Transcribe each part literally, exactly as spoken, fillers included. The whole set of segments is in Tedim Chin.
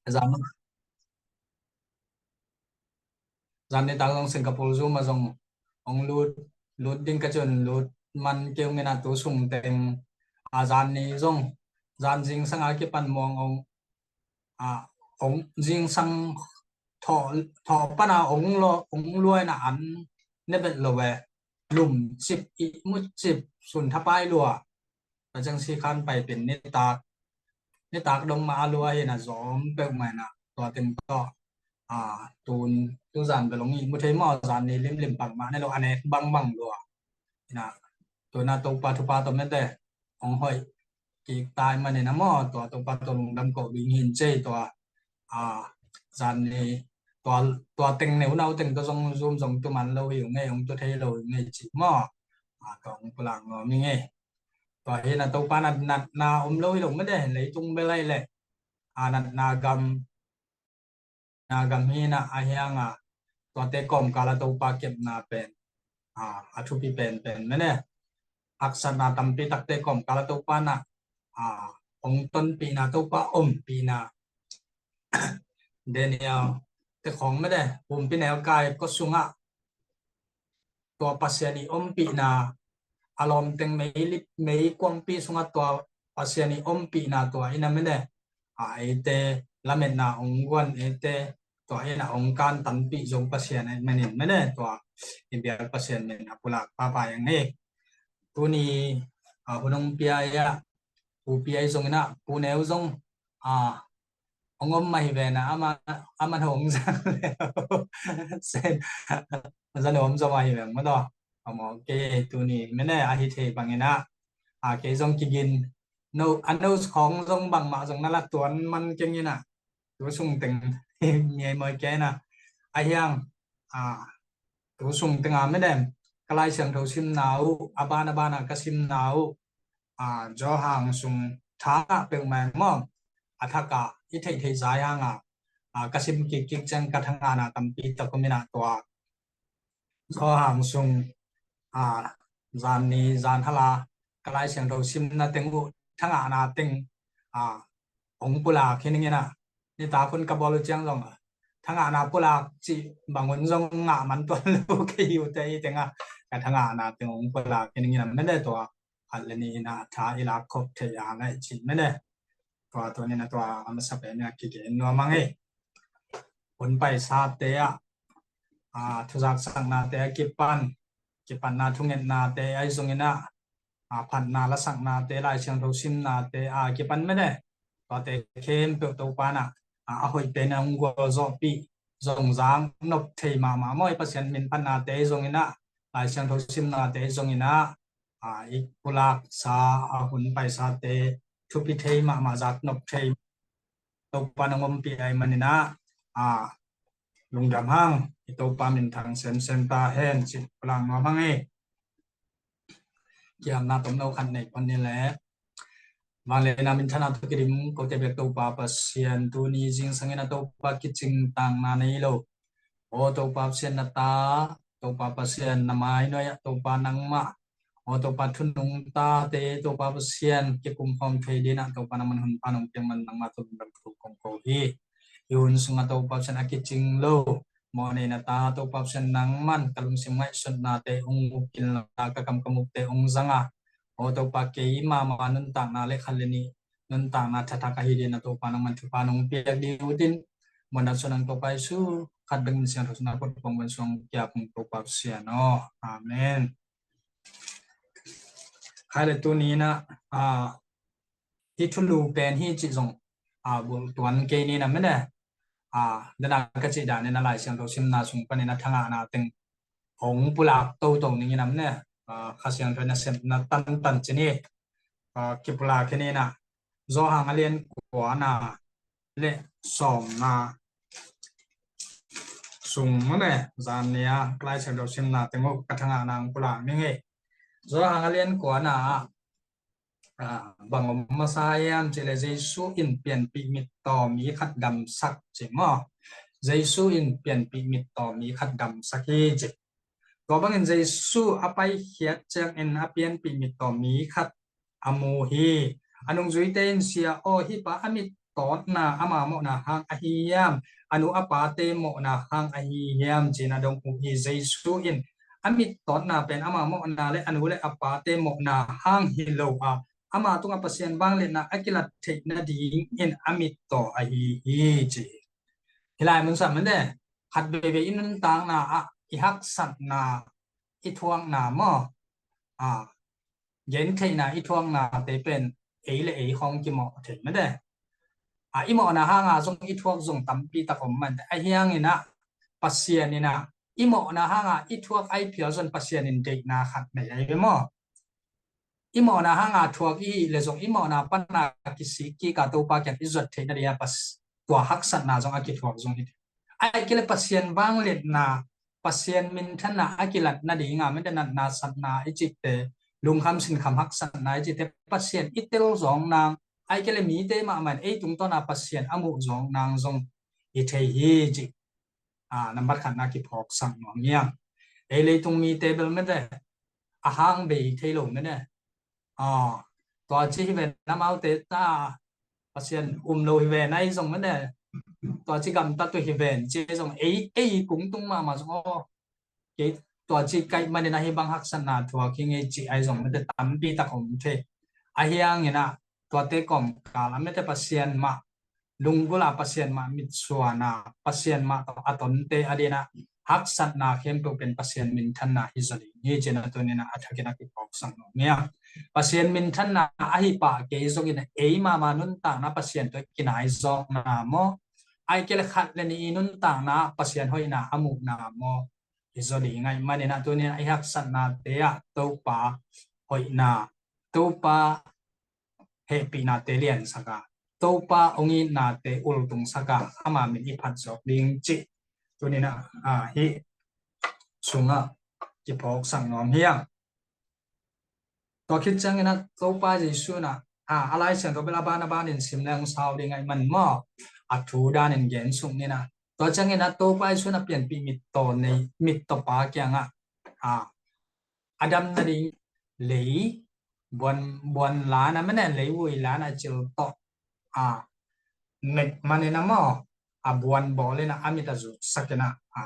Zan, zan nitak zong Singapore Zoom ah zong hong lut, lut ding ka ci un, lut man kei ung in ah, tu sung teng a zan ni zong, zan zingsang a kipan muang hong, a, hong zingsang thawh, thawh pan a hong lua, hong lua in ah an ne vet lo ve. Lum cip, ihmut cip, sun thapai lua. Ka ciang si khan pai pen nitak, nitak dong mah a lua hi in ah, zawm peuhmah in ah, tua teng tawh, a, tun, tu zan bel hong ihmu thei maw, zan ni limlim pak mah ne lo, a nek bangbang lua. In ah, tu in ah Topa thupha tawh mete hong hoih kik tai manin ah maw, tua Topa tawh lungdam ko ding hi in cei, tua, a, zan ni, tua, tua teng ne unau teng tawh zong Zoom zong tu man lo hi ung ei, hong tu thei lo hi ung ei ci maw. A, tua hong pulak nuam ing ei. Tua hi in ah Topa nat, natna om lo hi lo mete, leitung bel ai leh, a, natna gam, na gam hi in ah, a hiang a, tuate kawmkal a Topa kepna pen, a, a thupi penpen mene. Haksatna tampi takte kawmkal a Topa in ah, a, hong tonpihna, Topa ompihna. Daniel te khawng mete, Humpinelkai kua sungah tua Pasian i ompihna, a lawmteng meilip, meikuangpi sungah tua Pasian i ompihna tua in ah mene, a, eite lametna hong guan, eite tua in ah hong kantanpih zo Pasian ahih manin mene, tua i biak Pasian min a pulak pahpah ing ei. Tuni, a, hun hong pia i ah, Pu Pi ahi zong in ah, Pu Neu zong, a, hong om mah hi ve in ah, ama, ama hong zang leh sen, zang om zong mah hi ve maw, tua. Om, ok, tuni mene a hi thei bang in ah, a, kei zong kigin, no, a, no khawng zong bangmah zong na la tuan man keng in ah, tu sung teng ngei mawi kei in ah, a hiang, a, tu sung teng a mene, ka Lai Siangtho simna uh, a ban a ban a ka simna uh, a, Johan sung tha peuhmah maw, a thak a i theihtheih zai hang a, a, ka sim kikkik ciang ka thangahna tampi tak om in ah, tua Johan sung, a, zan ni zan hal a ka Lai Siangtho simna teng uh, thangahna teng, a, hong pulak hi ning in ah, nitak hun ka bawl uh ciang zong, a, thangahna pulak cih bang hun zong ngah man tuan lo kei uh teh, i teng a ka thangahna teng hong pulak hi ning in ah, mene, tua khat le nih in ah tha i lak khop thei a, na i cih mene. Tua tuni in ah tua a masa pen in ah kigen nuam ing ei. Hun paisate ah, a, thuzaksaknate a kipan, kipatna thungetnate ahi zong in ah, a, phatna lasaknate, Lai Siangtho simnate a kipan mene, tuate khempeuh Topa in ah, a, a hoih pen a hong gualzawhpih, zong zak nop thei mahmah maw, i Pasian min phatnate ahi zong in ah, Lai Siangtho simnate ahi zong in ah, a, i pulaksa, a, hun paisate thupi thei mahmah, zak nop thei, Topa in hong ompih ahih manin ah, a, lungdam hang, i Topa minthang semsem ta hen ci pulak nuam hang ei. Kiamna tomno khat nei pan ni leh. Vangliatna minthanna tawh kidim kote bek Topa Pasian, tuni zingsang in ah Topa kicingtakna nei lo, aw Topa Pasian na ta, Topa Pasian na mai nuai ah Topa nangmah, aw Topa thunung tate Topa Pasian kikum khawm thei ding in ah Topa nangman hun pha nong piak man nangmah tawh lungdam thu kong ko hi. Hih hun sungah Topa Pasian a kicing lo mawhnei na ta Topa Pasian nangman ka lungsim ngaihsutnate hong uk inla, ka kam ka mukte hong zang a, aw Topa keima ma nuntakna le khat le nih nuntakna thathak ahi ding in ah Topa nangman thupha nong piak ding uh tin, muandan suan ang Topa Jesu khat bek min siangtho sungah put pong ban suang kiap ung Topa Pasian aw. Amen. Khai le tuni in ah, a, hih thulu pen hi cih zong, a, bulh tuan kei ni in ah mene, a, dana ka cih dan in ah Lai Siangtho simna sung panin ah thangahna teng hong pulak toto ning in ah mene, a, Kha Siangtho in ah sepna tantan ci ni, a, kipulak hi ni in ah, Johan a lian kuana le sawmna sung mene, zan ni a Lai Siangtho simna teng uh ka thangahna hong pulak ning ei. Johan a lian kuana ah, a, bang om masa hiam cih leh Jesu in pianpih mittaw mi khat damsak ci maw. Jesu in pianpih mittaw mi khat damsak hi ci. Tua bangin Jesu a paikhiat ciangin a pianpih mittaw mi khat a mu hi. A nungzuite in, Sia aw, hih pa a mit mittawtna ama mawhna hang ahi hiam, a nu a pate mawhna hang ahi hiam, ci-in a dong uh hi. Jesu in a mittawtna pen ama mawhna le a nu le a pate mawhna hang hi lo a, ama tungah Pasian vangliatna a kilat theih nadingin a mittaw ahi hi, ci hi. Hih lai mun sam mende, khat veivei i nuntakna ah i haksatna, i thuakna maw, a, gentheihna, i thuaknate pen ei le ei khawng kimawh thei mende. A, i mawhna hanga zong i thuak zong tampi tak om mante. Ahi hangin ah Pasian in ah i mawhna hanga i thuak ai phial zong Pasian in deihna khat nei ai ve maw? I mawhna hanga thuak i hih le zong i mawhna pana kisik kik a Topa kiang i zuat theih nadinga Pas-, tua haksatna zong a kithuak zong hi. Ai kei le Pasian vangliatna, Pasian minthanna a kilat nadinga mite natna satna i cihte, lungkham sinkham haksatna i cihte Pasian i tel zawng nang, ai kei le mite mahmah in ei tungtawna Pasian a muh zawng nang zong hi thei hi, cih a, nambat khatna kiphawksak nuam hi hang. Ei leitung mite bel mete a hang bei thei lo mete. A, tua ci hi ven, amaute ta Pasian um lo hi ven ahi zong mete, tua ci gamtat uh hi ven ci zong ei, ei kung tung mahmah zong aw, kei tua ci kaih manin ahi bang haksatna thuak hi ngei ci ahi zong mete tampi tak om thei. Ahi hangin ah tuate kawmkal a mete Pasian mah lunggulh a, Pasian mah mitsuan a, Pasian mah tawh a tonte a dingin ah haksatna khempeuh pen Pasian minthanna hi zaw ding hi, ci-in ah tuni-in ah a thakin a kiphawksak nuam hi hang. Pasian minthanna ahi pah kei zongin ei mahmah nuntakna Pasian tawh i kinai zawkna maw, ai kei le khat le nih i nuntakna Pasian hoihna a muhna maw, hi zaw ding ahih manin ah tuni-in ah i haksatnate ah Topa hoihna, Topa hehpihnate liansak a, Topa hong itnate ultungsak a, ama min i phat zawk ding cih tuni-in ah, a, hih sungah kiphawksak nuam hi hang. Tua khit ciangin ah Topa Jesu in ah, a, a Lai Siangtho bel a ban a banin sim leng sau ding ahih man maw, a thu danin gen suk ni in ah. Tua ciangin ah Topa Jesu in ah pianpih mittaw nei, mittawpa kiangah, a, a dam nading lei buan, buan lan a mene, leivui lan a cil tawh, a, met manin ah maw, a buan bawlin ah a mit a zutsakin ah, a,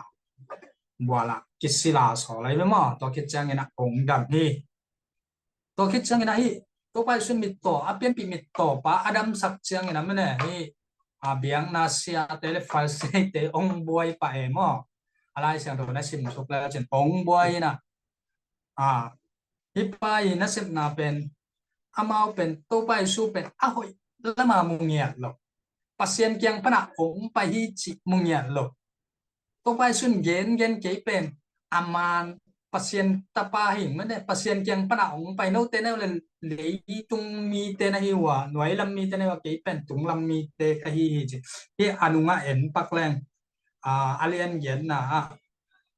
bual ah kisila sawl ahi ve maw. Tua khit ciangin ah hong dam hi. Tua khit ciangin ah hih Topa Jesu in mittaw, a pianpih mittawpa a damsak ciangin ah mene, hih, a, biakna siate le Pharisee-te hong buai pah e maw. A Lai Siangtho na sim suk le cin hong buai in ah, a, hih pa i nasepna pen, amau pen Topa Jesu pen a hoih lama mu ngiat lo, Pasian kiang pana hong pai hi cih mu ngiat lo. Topa Jesu in gen gen kei pen, a man Pasian tapa hi mene, Pasian kiang pana hong pai, note na hi uh le leitung mite na hi uh a, nuai lam mite na hi uh a, kei pen tung lam mite ka hi hi ci. Hih a nungah en pak leng, a, a lian giatna ah,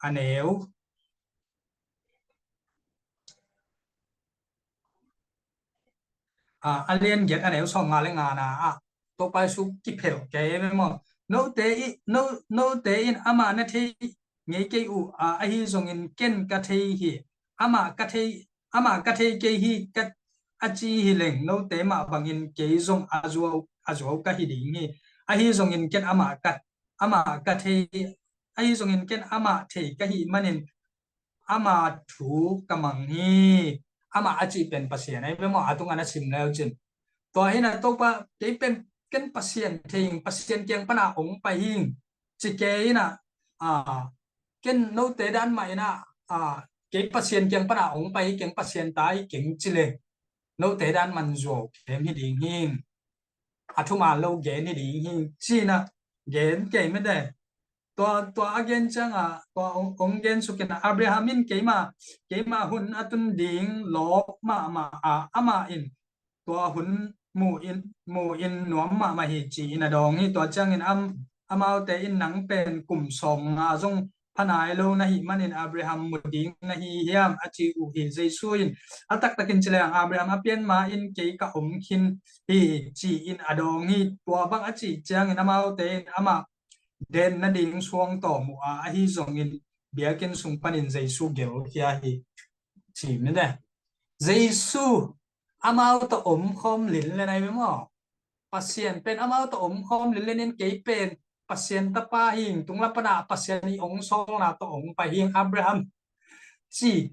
a neu, a, a lian giat a neu sawmnga le ngana ah Topa Jesu kiphel kei ve maw. Note i, no, note in amah na thei ngei kei uh a, ahi zongin ken ka thei hi. Amah ka thei, amah ka thei kei hi ka, a ci hi leng, note mah bangin kei zong a zuau, a zuau ka hi ding hi. Ahi zongin ken amah ka, amah ka thei, ahi zongin ken amah thei ka hih manin ama thu ka mang hi. Amah a cih pen Pasian ahi ve maw, a tungah na sim leu cin. Tua hi in ah Topa, kei pen ken Pasian thei ing, Pasian kiang pana hong pai hi ing ci kei in ah, a, ken note dan mah in ah, a, kei Pasian kiang pana hong pai hi keng, Pasian ta hi keng ci le, note dan man zuau khem hi ding hi ing, a thuman lo gen hi ding hi ing ci-in ah gen kei mete. Tua, tua a gen ciangah, tua hong, hong gen sukin ah, Abraham in keima, keima hun a tun ding lawp mahmah a, amah in tua hun mu in, mu in nuam mahmah hi ci-in a dawng hi. Tua ciangin am, amaute in nang pen kum sawmnga zong pha nai lo na hih manin Abraham mu ding na hi hiam a ci uh hi. Jesu in a taktakin ci leng Abraham a pian ma-in kei ka om khin hi ci-in a dawng hi. Tua bang a cih ciangin amaute in amah den nading suang tawm uh a, ahi zongin biakinn sung panin Jesu gelkhia hi ci mete. Jesu amau tawh omkhawm linlen ahi ve maw. Pasian pen amau tawh om khawm lilin in kei pen Pasian tapa hing, tung la pana Pasian i ong sawlna tawh ong pai hing Abraham ci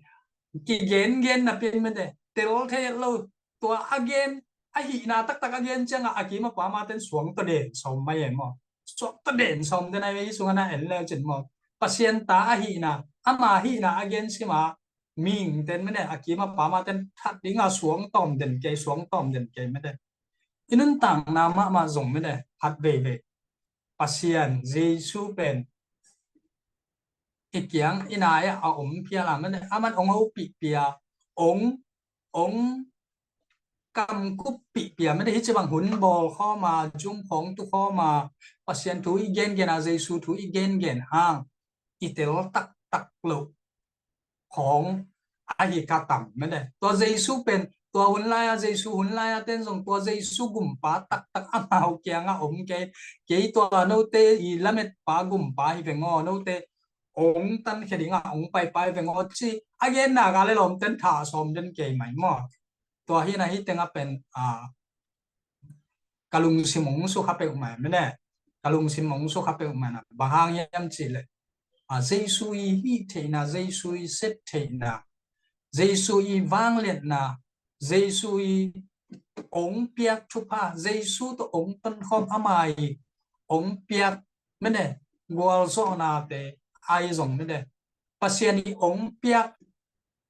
kigengen napi in mete tel thei lo. Tua a gen, a hihna taktak a gen ciangah a kim a pam a ten suang tawh den sawm mai e maw. Suang tawh den sawm den a i sungah na en leu cin maw. Pasian ta a hihna, ama hihna a gen sima ming ten mene a kim a pam a ten that dinga suang tawm den kei, suang tawm den kei mete. I nuntakna mahmah zong mene hat veivei. Pasian Jesu pen i kiang i nai a om phial a mene, aman ong hopih pia, ong ong kamkup pih pia mete, hi ci bang hun bawl khawm a, jum khawng tu khawm a, Pasian thu i gengen a, Jesu thu i gengen hang i tel taktak lo khawng ahi ka tam mete. Tua Jesu pen tua hun lai a, Jesu hun lai a ten zong tua Jesu gumpa taktak amau kiangah om kei, kei tua note i lametpa gumpa hi veng aw, note ong tankhia dingah ong paipai veng aw ci a genna ka le lawmten tha sawm den kei mai maw. Tua hi na hi tengah pen a ka lungsim ong sukha peuhmah mene. Ka lungsim ong sukha peuhmah na bang hang hiam cih leh a Jesu i hih theihna, Jesu i sep theihna, Jesu i vangliatna, Jesu i ong piak thupha, Jesu tawh ong tonkhawm ama i ong piak mene gualzawhnate ai zong mene. Pasian i ong piak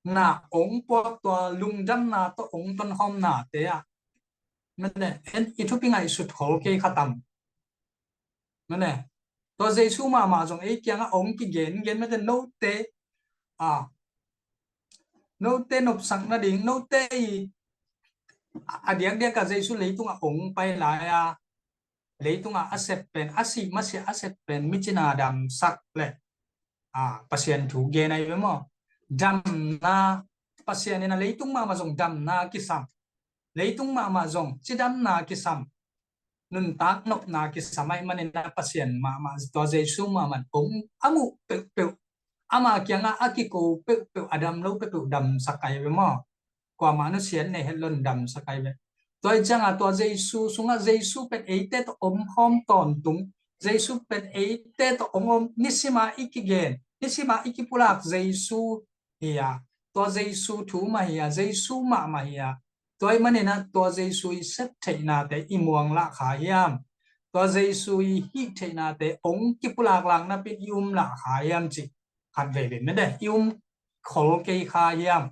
na ong puak tua lungdamna tawh ong tonkhawmnate ah mene en i thupi ngaihsut khol kei kha tam. Mene tua Jesu mahmah zong ei kiangah ong kigen gen mete note a note nopsak nading note i a diakdiak a Jesu leitungah ong pai lai a leitungah a sep pen a sih masiah a sep pen micina damsak le a Pasian thu gen ahi ve maw. Damna Pasian in a leitung mahmah zong damna kisam, leitung mahmah zong cidamna kisam, nuntak nopna kisam ahi manin a Pasian mahmah tua Jesu mahmah ong a muh peuhpeuh ama kiangah a kiko peuhpeuh a dam lo peuhpeuh damsak ahi ve maw. Kuamah nusiat nei het lon damsak ahi ve. Tua i ciangah tua Jesu sungah Jesu pen eite tawh om khawm tawntung, Jesu pen eite tawh ong om nisima i kigen, nisima i kipulak Jesu hi a, tua Jesu thu mah hi a, Jesu mahmah hi a. Tua i maninah tua Jesu i sep theihnate i muang lah kha hiam? Tua Jesu i hih theihnate ong kipulak lak napin i um lah kha hiam cih khat veivei mede i um khol kei kha hiam?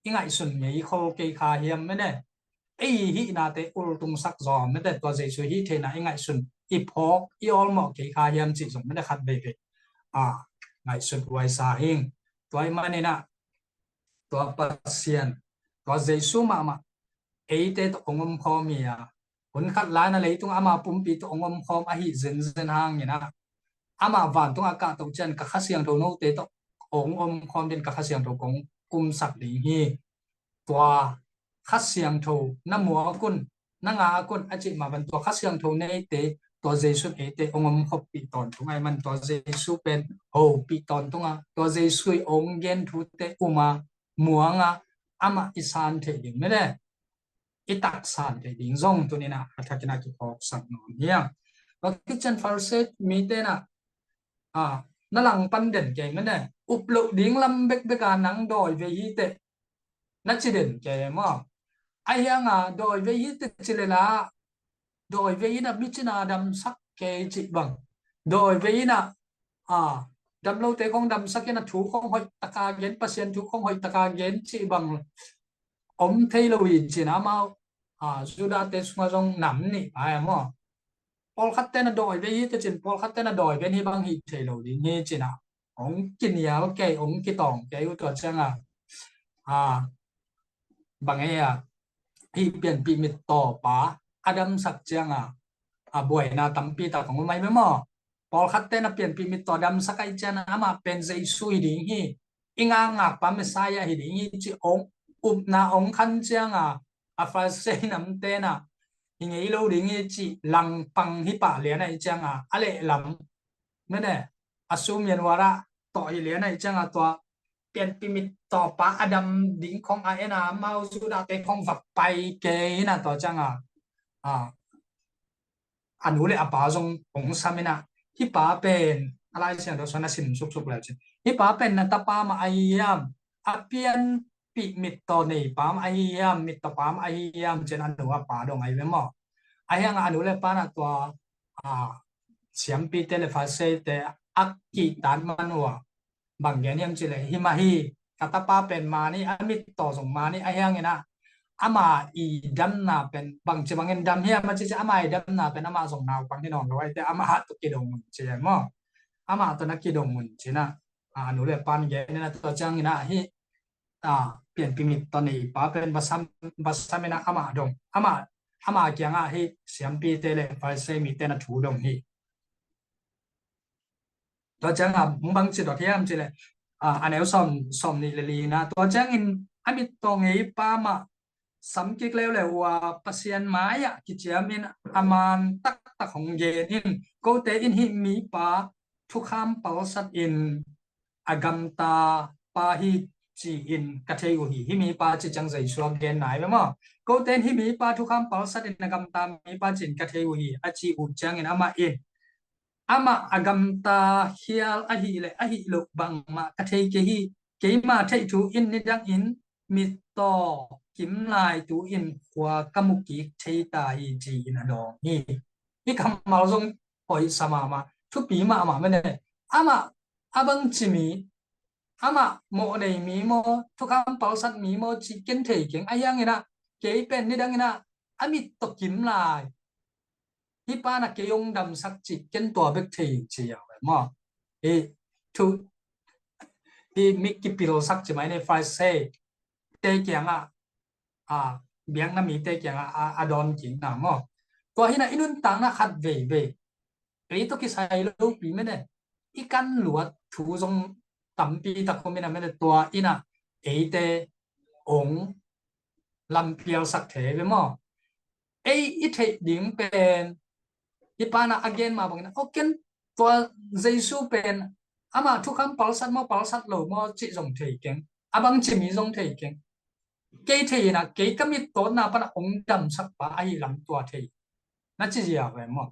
I ngaihsun ngei khol kei kha hiam mene? Ei hihnate ultungsak zaw mete tua Jesu hih theihna i ngaihsun i phawk i awlmawh kei kha hiam cih zong mete khat veivei a ngaihsut huaisa hing. Tua i maninah tua Pasian tua Jesu mahmah eite tawh ong om khawm hi a, hun khat lai na leitung ama pumpi tawh ong om khawm ahi zenzen hangin ah ama vantung a kahto cian ka Kha Siangtho note tawh ong om khawm din ka Kha Siangtho kong kumsak ding hi. Tua Kha Siangtho na muak un na ngak un a cih mah ban tua Kha Siangtho neite tua Jesu eite ong om khoppih tawntung ahi man tua Jesu pen hopih tawntung a tua Jesu i ong gen thute um a muang a amah i san theih ding mede i taksan theih ding zong tuninah a thakinah kiphawksak nawn hiam? Tua khician Pharisee mite nah a na langpan den kei mene up loh ding lam bekbek a nang dawi vei hi teh na ci den kei maw? A hianga dawi vei hi teh ci lela dawi vei inah micina damsak kei cih bang dawi vei inah a damlote khong damsak inah thu khong hoih taka gen Pasian thu khong hoih taka gen cih bang om thei lo hi cin amau a Judate sungah zong nam nih pai a maw? Pawlkhatte na dawi ve hi tecin pawlkhatte na dawi ven hi bang hi thei lo ding hi cin a ong kinial kei ong kitawng kei uh tua cianga a bang ei a hih pianpih mittawpa a damsak cianga a buaina tampi tak ong um ai ve maw? Pawlkhatte na pianpih mittaw damsak ai ciana amah pen Jesu hi ding hi, i ngakngakpa Messiah hi ding hi ci ong upna ong khan cianga a Pharisee namte na hi ngei lo ding hi ci langpang hi pah lian ai cianga a lehlam mene a sumian wara tawh hi lian ai cianga tua pianpih mittawpa a dam ding khong a ena mau Judate khong vak pai kei hina tua cianga a a nu le a pa zong hong sam in ah, hih pa pen, a Lai Siangtho sung na sim suksuk le cin, hih pa pen na tapa mah ahi hiam, a pianpih mittaw nei pa mah ahi hiam, mittaw pa mah ahi hiam, cin a nu a pa dong ahi ve maw. Ahi hangah a nu le pa in ah tua, a, siampite le Pharisaite a kihtak man uh ah, bang gen hiam cih leh, hi mah hi, ka tapa pen man hi, a mittaw zong man hi, ahi hangin ah ama i damna pen bangci bangin dam hiam a cih ciang, ama i damna pen amah zong naupang hi nawn lo, ahih teh amah tawh kidong un ci maw. Amah tawh na kidong un ci-in ah, a nu le pa in gen in ah, tua ciangin ah hih, a, pianpih mittaw nei pa pen va sam, va sam in ah amah dong, amah, ama kiangah hih siampite le Pharisee mite in ah thu dong hi. Tua ciangin ah hong bangci dot hiam cih leh, a, a neu sawm, sawmnih le li-na, tua ciangin a mittaw ngei pa mah sam kik leuleu uh a, Pasian mai-ah kiciamin a man taktak hong gen in, kote in hih mipa thukham palsatin a gamta pa hi ci-in ka thei uh hi. Hih mipa ci ciang Jesu a genna hi ve maw. Kote in hih mipa thukham palsatin a gamta mipa ci-in ka thei uh hi, a ci uh ciangin amah in, amah a gamta khial ahih leh ahih loh bangmah ka thei kei hi. Keima theih thu in nidangin mittaw kim lai tu-in khua ka mu kik thei ta hi, ci-in a dawng hi. Hih kammal zong hoih sa mahmah, thupi mahmah mene. Amah a bangci mi, amah mawh nei mi maw, thukham palsat mi maw cih ken thei keng, ahi hangin ah kei pen nidangin ah a mittaw kim lai, hih pa in ah kei hong damsak cih ken tua bek thei, ci a ve maw. Hih thu, hih mi kipilsak ci mai ni, Phariseete kiangah, a, biakna mite kiangah a, a dawn kikna maw. Tua hi-in ah i nuntakna khat veivei, ei tawh kisai lopi mene, i kan luat thu zong tampi tak om in ah mene, tua in ah eite hong lampialsak thei ve maw. Ei i theih ding pen, hih pa in ah a gen mah bangin ah, aw ken tua Jesu pen amah thukham palsat maw, palsat lo maw cih zong thei keng, a bangci mi zong thei keng. Kei thei in ah, kei ka mittawtna pan ah hong damsak pa ahih lam tua thei, na ci zia ve maw.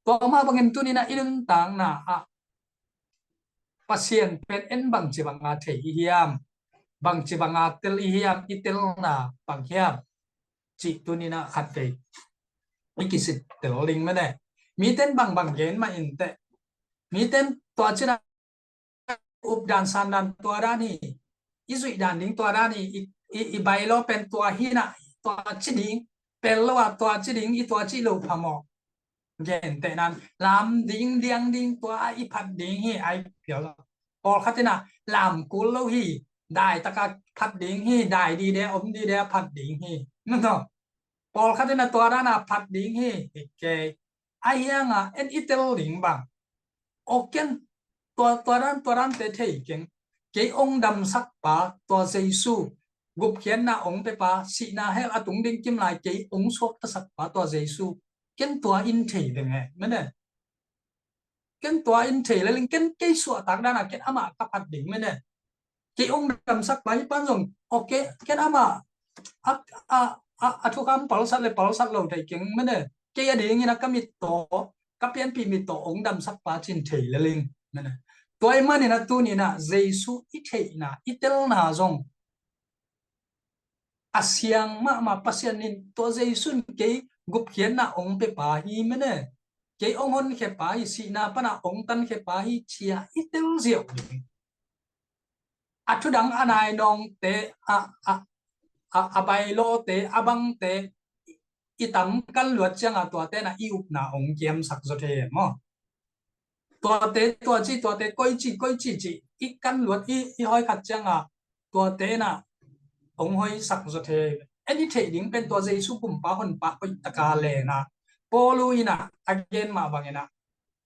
Tua mah bangin tuni-in ah i nuntakna ah Pasian pen en bangci banga thei i hiam, bangci banga tel i hiam, i telna bang hiam cih tuni-in ah khatvei i kisittel ding mene. Mite in bangbang gen mah inteh, mite in tua ci-in ah updan sandan tua dan hi, i zuih dan ding tua dan hi, i, i, i bylaw pen tua hi-in ah, tua ci ding, pel lo a tua ci ding, i tua cih loh phamawh, gentehna in lam ding, diang ding, tua ah i phat ding hi, a i pial lo. Pawlkhat in ah lam kul lo hi, dai tak a phat ding hi, dai dide om dide a phat ding hi. Pawlkhat in ah tua dan a phat ding hi, kei, ahi hangin ah en i tel ding bang, aw ken tua, tua dan, tua dante thei keng. Kei hong damsak pa tua Jesu, gupkhiatna hong pia pa, sihna hell a tung ding kim lai kei hong suaktasak pa tua Jesu, ken tua in thei ding e, mene. Ken tua in thei lel ing, ken kei suahtak dan a ken amah ka phat ding mene. Kei hong damsak pa hih pan zong, aw ken, ken amah a, a, a, a thukham palsat le palsat lo thei keng mene. Kei a dingin ah ka mittaw, ka pianpih mittaw hong damsak pa ci-in thei lel ing mene. Tua ahih manin ah tuni-in ah Jesu i theihna, i telna zong a siang mahmah, Pasian in tua Jesu in kei gupkhiatna hong pia pa hi mene, kei hong honkhia pa hi, sihna pan ah hong tankhia pa hi ci-a i tel ziau ding. A thudang a nai nawngte, a, a, a, a bylaw-te, a bangte i tam kan luat ciangin tuate in ah i upna hong kiamsak zaw thei maw. Tuate tua ci, tuate koi ci, koi ci ci, i kan luat, i, i hoi khat ciangin tuate in ah hong hoihsak zaw thei. En i theih ding pen tua Jesu Kumpa Honpa hoih taka len a, Paulu in ah a gen mah bangin ah,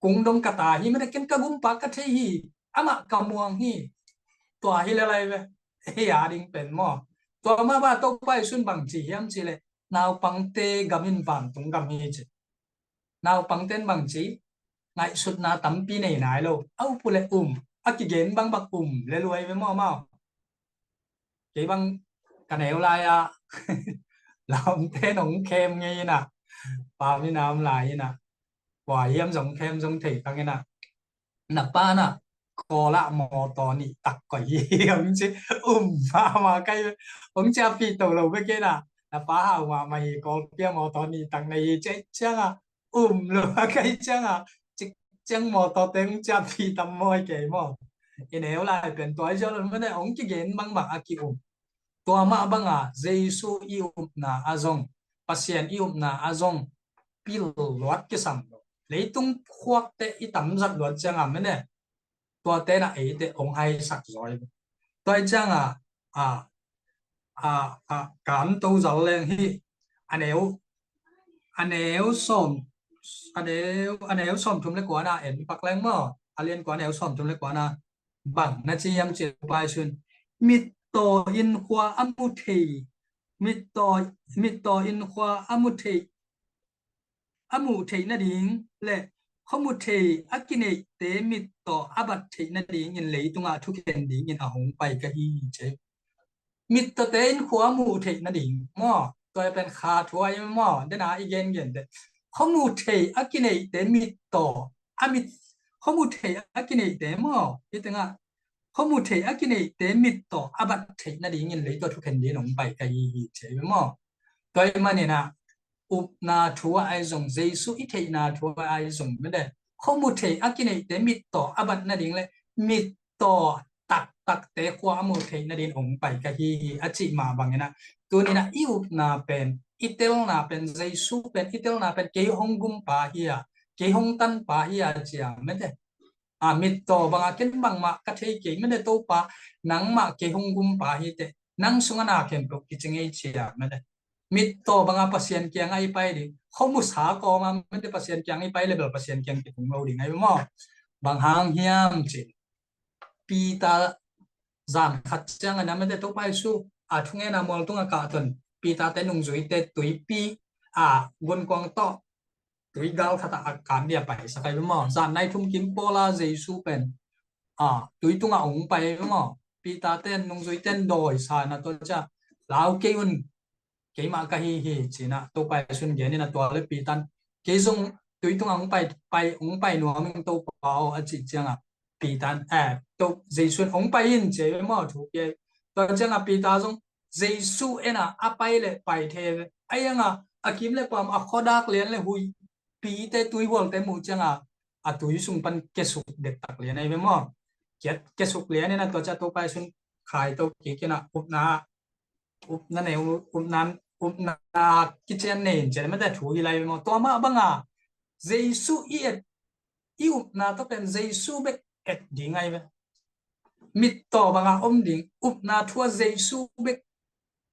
kung dong ka ta hi mene, ken ka Kumpa ka thei hi, amah ka muang hi. Tua hi lel lai ve. Hih a ding pen maw. Tua mah bang Topa Jesu in bang ci hiam cih leh, naupangte gam in vantung gam hi ci. Naupangte in bang ci, ngaihsutna tampi nei nai lo. A up uh leh um, a kigen bangbang um lel uh hi ve maw maw. Kei bang ka neu lai-a lamte nong khem ngei in ah, pa mi nam lai in ah, kua hiam zong khem zong thei kang ina, na pa na Kawl ah mawtaw nih tak koi hi hong ci. Um mahmah kai. Hong ciahpih to lo bek ina, na pa hau mahmah hi, Kawlpi ah mawtaw nih tak nei hi ci cianga um lo a kai cianga, cik ciang mawtawte hong ciahpih tam mawi kei maw? I neu lai pen tua i ziau lo mene hong kigen bangmah a ki-um. Tua mah banga Jesu i upna a zong, Pasian i upna a zong pil luat kisam lo. Leitung khuakte i tamzat luat cianga mene, tuate na eite hong haisak zaw hi. Tua i cianga a, a, a, kan to zal leng hi. A neu, a neu sawm, a neu, a neu sawm thum le kuana en pak leng maw? A lian kua a neu sawm thum le kuana bang na ci hiam ci pai sun. Mittaw in khua a mu thei, mittaw, mittaw in khua a mu thei, a muh theih nading le khuamuh thei a kineihte mittaw a bat theih nadingin leitungah thukhen dingin a hong pai ka hi hi ci. Mittawte in khua a muh theih nading maw? Tua pen kha thu ahi maw? Dena i gengen te khuamuh thei a kineihte mittaw a mit, khuamuh thei a kineihte maw? Hi tengah khuamuh thei a kineihte mittaw a bat theih nadingin leitung thukhen dingin hong pai ka hi hi ci maw? Tua i maninah upna thu ah ai zong, Jesu i theihna thu ah ai zong mede khuamuh thei a kineihte mittaw a bat nading le mittaw taktakte khua a muh theih nadin hong pai ka hi hi a cih mah banginah tuninah i upna pen, i telna pen, Jesu pen, i telna pen kei hong gumpa hi a, kei hong tanpa hi a cia mede. A, mittaw banga ken bangmah ka thei kei mede Topa, nangmah kei hong gumpa hi teh, nang sunga na khempeuh kici ngei cia mede. Mittaw banga Pasian kianga i pai ding, khuamuh sa kawma mede Pasian kianga i pai le bel Pasian kiang kitung lo ding ahi maw? Bang hang hiam ci. Peter zan khat ciangin a mede Topa Jesu a thungena mualtunga kahton Peter te nungzuite tuipi a gunkuang tawh tui gal khatah a kan dia paisak ahi maw? Zan nai thum kim pawla Jesu pen a, tui tungah hong pai ahi maw? Peter ten nungzui ten dawi sa na tua cia lau kei un, keimah ka hi hi cinah Topa Jesu in genin a tua le Peter in kei zong tui tungah hong pai, pai, hong pai nuam ing Topa aw a cih ciangah Peter in, eh, to, Jesu in hong pai in ci ahi maw thu kei. Tua ciangah Peter zong Jesu ena a pai le pai thei ve. Ahi hanga a kim le pam a khuadak lian le hui pite tuihualte muh cianga a tui sung pan kesuk dektak lian ahi ve maw? Kiat kesuk lian ina tua cia Topa Jesu in khai to kikina upna, upna ne, upna, upna kician ne in cian mete thu hi lai ve maw? Tua mah banga Jesu i et, i upna to pen Jesu bek et ding ahi ve. Mittaw banga om ding, upna thua Jesu bek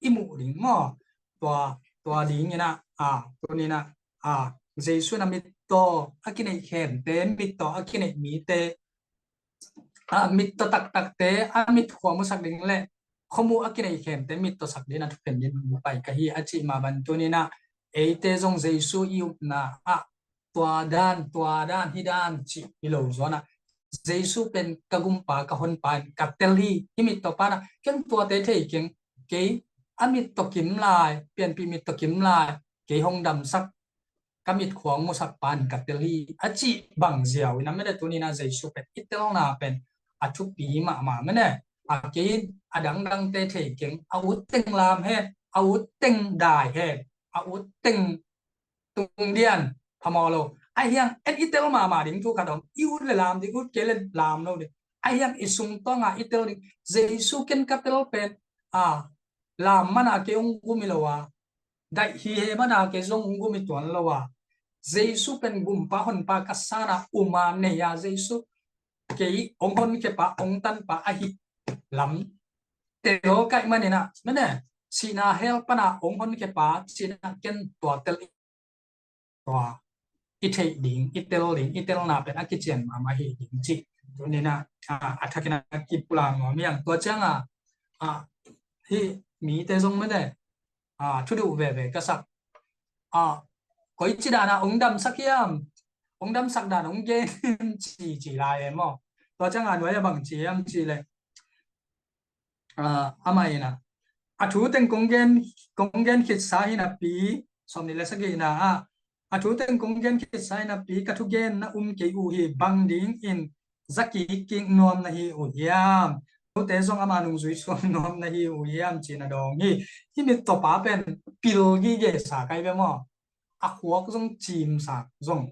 i muh ding maw? Tua, tua dingina a, tunina a, Jesu na mittaw a kineih khente, mittaw a kineih mite, a, mittaw taktakte a mitkhua musak ding le khuamuh a kineih khente mittaw sak dingin a thukhen dingin pai ka hi a cih mah ban tunina eite zong Jesu i upna ah tua dan, tua dan, hi dan cih hi lo zuanah Jesu pen ka gumpa, ka honpa in ka tel hi. Hi mittaw pana ken tuate thei keng, kei a mittaw kim lai, pianpih mittaw kim lai kei hong damsak, ka mitkhua hong musak pan ka tel hi a cih bang ziau ina mede tunina Jesu pen i telna pen a thupi mahmah mene. A kei in a dangdangte thei keng, a ut teng lam hen, a ut teng dai hen, a ut teng tungdian phamawh lo. Ahi hang en i tel mahmah ding thu khat om, i ut le lam ding, ut kei le lam lo ding. Ahi hang i sungtawnga i tel ding, Jesu ken ka tel pen a, lam mana kei hong gum hi lo a, daih hi he mana kei zong hong gum hi tuan lo a, Jesu pen gumpa honpa ka sana uma nei a, Jesu kei hong honkhiapa hong tanpa ahi lam tel kaih manina mene, sihna hell pana hong honkhiapa sihna ken tua tel tua i theih ding, i tel ding, i telna pen a kician mahmah hi ding cih tunina a, a thakina kipula nuam hiang. Tua cianga a, hi mite zong mene a, thuduh veve ka sak a, koici dana hong damsak hiam, hong damsak dan hong gen ci ci lai e maw? Tua cianga nuai a bang ci hiam ci le a, amah ina a thu teng kong gen, kong gen khitsa hinapi sawmnih le sagihna ah A thu teng kong gen khit sa in napi ka thugen na um kei uh hi, bang dingin za kikkik nuam na hi uh hiam? Note zong ama nungzui suak nuam na hi uh hiam ci-in a dawng hi. Hih mittaw pa pen pil gige sa kai ve maw? A khuak zong cimsak zong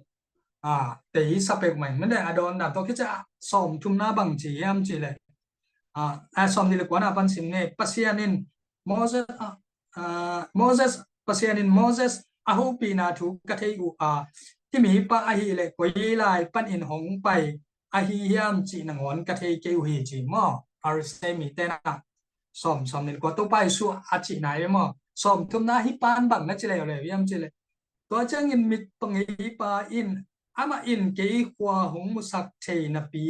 a tei sa pek mai mene. A dawn dan tawh khit ciang sawm thumna bang ci hiam cih leh, a, a sawm nih le kuana pan sim ni. Pasian in Moses, a, a, Moses, Pasian in Moses a hopihna thu ka thei uh a, hih mipa ahih leh koi lai panin hong pai ahi hiam cih nangawn ka thei kei uh hi ci maw? Pharisee mite na sawm, sawm nih le kua Topa Jesu a cihna hi maw? Sawm thumna hih pan bang na ci leuleu hiam cih leh, tua ciangin mittaw ngeipa in amah in kei khua hong musak thei napi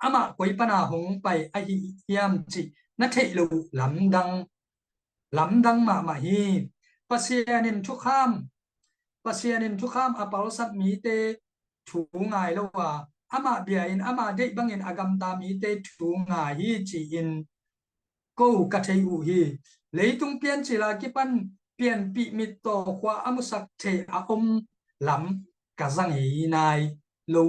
amah koi pana hong pai ahi hiam cih na theih loh lamdang, lamdang mahmah hi. Pasian in thukham, Pasian in thukham a palsat mite thu ngai lo a, amah bia in ama deih bangin a gamta mite thu ngai hi ci-in ko ka thei uh hi. Leitung piancil a kipan pianpih mittaw khua a musak thei a om lam ka za ngei nai lo,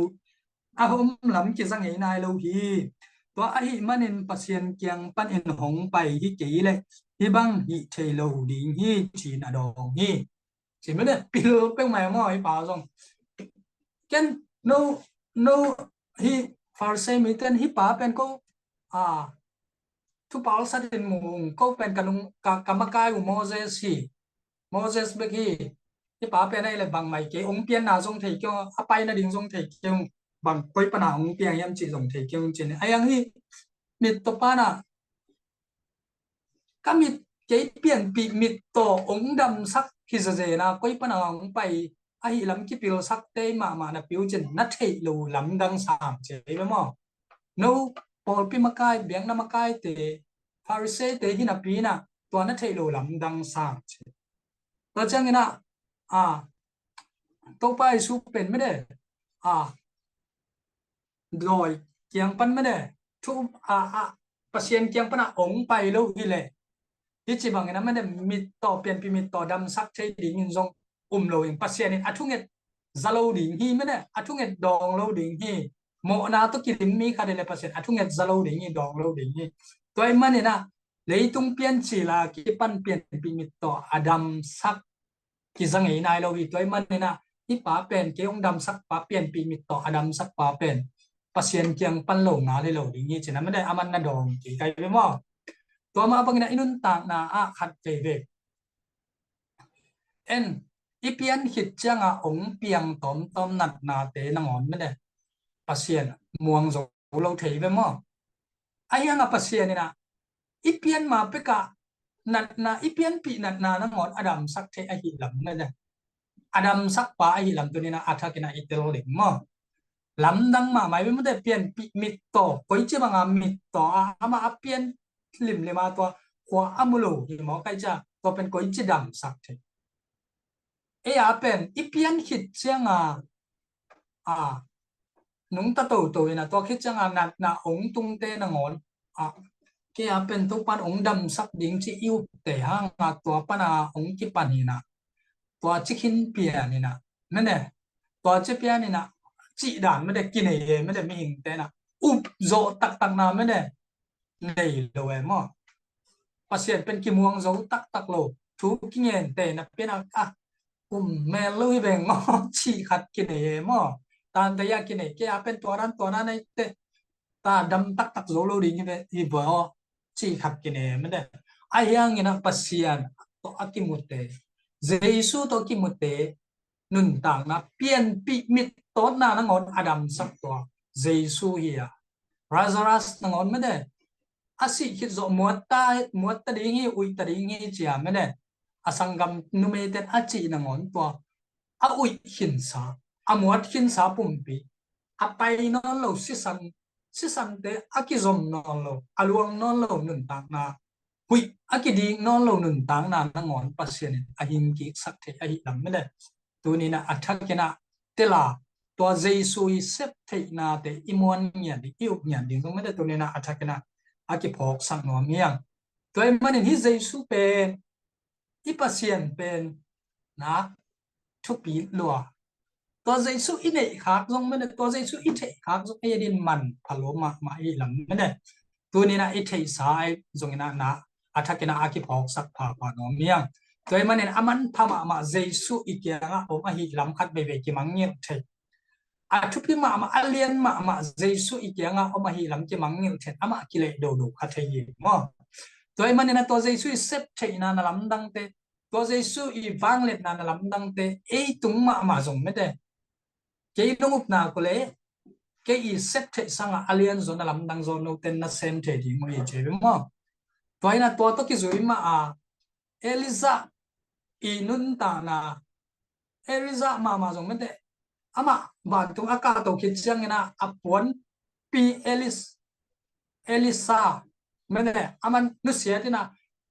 a om lam kiza ngei nai lo hi. Tua ahih manin Pasian kiang panin hong pai hi kei leh hih bang hih thei lo ding hi ci-in a dawng hi. Ci mene, pil peuhmah maw hih pa zong. Ken no, no, hih Pharisee mite in hih pa pen ko, a, thu palsat in mu ung, ko pen ka nung, ka, ka makai uh Moses hi. Moses bek hi. Hih pa pen ahih leh bangmah kei, hong pianna zong thei kei ung, a pai nading zong thei kei ung, bang koi pana hong piang hiam cih zong thei kei ung ci-in. A yang hih mittaw pa na ka mit, kei pianpih mittaw hong damsak hi zazen a, koi pana hong pai ahi lam kipilsak tei mahmah napi uh cin na theih loh lamdang sam ci ve maw? No, pawlpi makai, biakna makaite, Pharisee-te hi napi na tua na theih loh lamdang sam ci. Tua ciangin a, a, Topa Jesu pen mene, a, dawi kiang pan mene, thu, a, a, Pasian kiang pana hong pai lo hi leh, hih ci bangin a mene mittaw, pianpih mittaw damsak thei dingin zong um lo in, Pasian in a thunget za lo ding hi mene, a thunget dawng lo ding hi. Mawhna tawh kidim mi khat hi leh Pasian a thunget za lo ding hi, dawng lo ding hi. Tua ahih manin a leitung piancil a kipan pianpih mittaw a damsak kiza ngei nai lo hi. Tua ahih manin a hih pa pen, kei hong damsak pa, pianpih mittaw a damsak pa pen Pasian kiang pan lo ngal hi lo ding hi ci-in a mene, aman na dawng kik kai ve maw? Tua mah bangin a i nuntakna ah khat veivei en, i pian khit ciang a hong piang tawmtawm natnate nangawn mene, Pasian muang zo lo thei ve maw? Ahi hang a Pasian in a i pian ma pek a natna, i pianpih natna nangawn a damsak thei ahih lam mene, a damsak pa ahih lam tuni-in a, a thakin a i tel ding maw? Lamdang mahmah hi ve maw te, pianpih mittaw, koici banga mittaw a, amah a pian limlim a tua khua a mu lo hi maw, kai cia, tua pen koici damsak thei. Ei a pen i pian khit ciang a, a, nungta toto in a, tua khit ciang a natna hong tungte nangawn a, kei a pen Topan hong damsak ding ci i upte hang a, tua pan a hong kipan in a, tua ci khin pian in a, mene, tua ci pian in a, cih dan mene kinei e, mene mihingte in a, up zawh taktak na mene, nei lo e maw? Pasian pen kimuang zo taktak lo, thu kingente napi-in a, a, um mel lo hi veng maw, cih khat kinei e maw? Tante a kinei, kei a pen tua dan tua dan a i te, ta dam taktak zo lo ding hi ve, hi ve aw, cih khat kinei e mene. Ahi hangin a Pasian tawh a kimute, Jesu tawh a kimute, nuntakna, pianpih mittawtna nangawn a damsak tua Jesu hi a, Lazarus nangawn mene, a sih khit zawh muatta, muatta ding hi, uihta ding hi cia mene, a sanggam numeite in a cih nangawn tua a uih khinsa, a muat khinsa pumpi, a pai nawn lo sisan, sisante a kizom nawn lo, a luang nawn lo nuntakna, huih a kidik nawn lo nuntakna nangawn Pasian in a hingkiksak thei ahih lam mene. Tuni-in a, a thakin a tel a, tua Jesu i sep theihnate i muan ngiat ding, i up ngiat ding zong mene, tuni-in a, a thakin a, a kiphawksak nuam hi hang. Tua ahih manin hih Jesu pen, i Pasian pen, na, thupi lua. Tua Jesu i neih khak zong mene, tua Jesu i theih khak zong ei adin manpha lua mahmah i lam mene. Tuni-in ah i theihsa ai zongin ah na a thakin ah a kiphawksak phapha nuam hi hang. Tua ahih manin a manpha mahmah Jesu i kiangah om ahih lam khat veivei kimangngilh thei. A thupi mahmah, a lian mahmah Jesu i kiangah om ahih lam kimangngilh thei, amah kileh dodo kha thei hi maw. Tua ahih manin ah tua Jesu i sep theihna na lamdangte, tua Jesu i vangliatna na lamdangte ei tung mahmah zong mete, kei lungupna ko le kei i sep theih sangah a lian zaw na lamdang zaw note na sem thei ding uh hi ci ve maw. Tua hi-in ah tua tawh kizui mah a Elijah i nuntakna, Elijah mahmah zong mete, amah vantung a kahto khit ciangin ah a puanpi Elis Elisha mene, aman nusia tina,